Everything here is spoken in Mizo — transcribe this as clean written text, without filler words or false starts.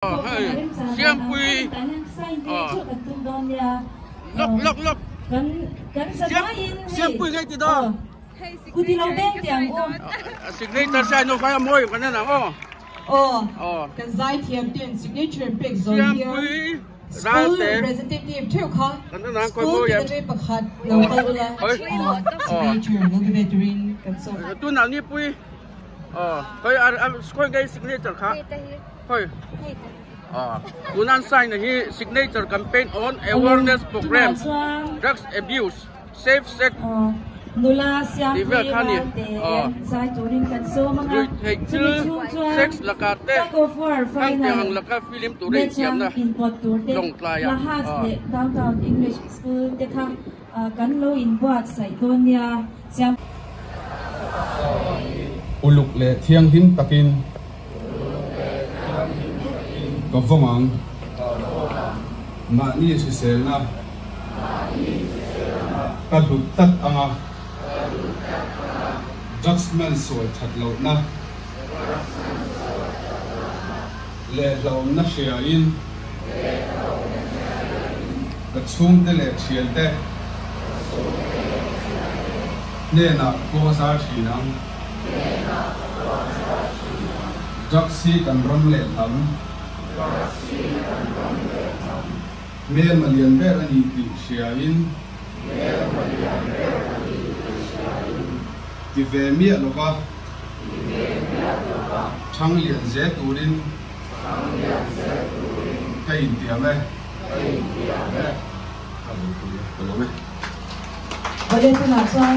Hei Siampui lawk lawk lawk Siampui ngei ti dawn signature sai no khai a mawi kan en ang aw aw kan zaithiam ten signature pek zawn hian Siampui school Ralte representative theuh kha kan en ang school khawi tin mawi atang pakhat lo kal ula signature lo pe ve turin kan sawm tunah nipui aw khawi khawi nge signature kha khawi aw tuna an sign hi signature campaign on awareness program drugs abuse safe sex tih vel kha a ni aw ruih theih thil sex lakah te hang tiang ang laka film tur a insiamna lawngtlai ah aw. Uluk leh thianghlim takin ka vawng ang. Mahni hriselna ka hlut tlat ang a. Drugsman sawi that lohna leh hlauhawmna hriain ka chhungte leh thiante hnenah pawh zar thin ang. Drugs hi kan ram leh hnam. Hmelma lian ber a ni tih hriain. Ti ve miah lova. Thang lian zel turin. Ka intiam e. Ka lo pui e. Ka lawm e. Vale tunah chuan.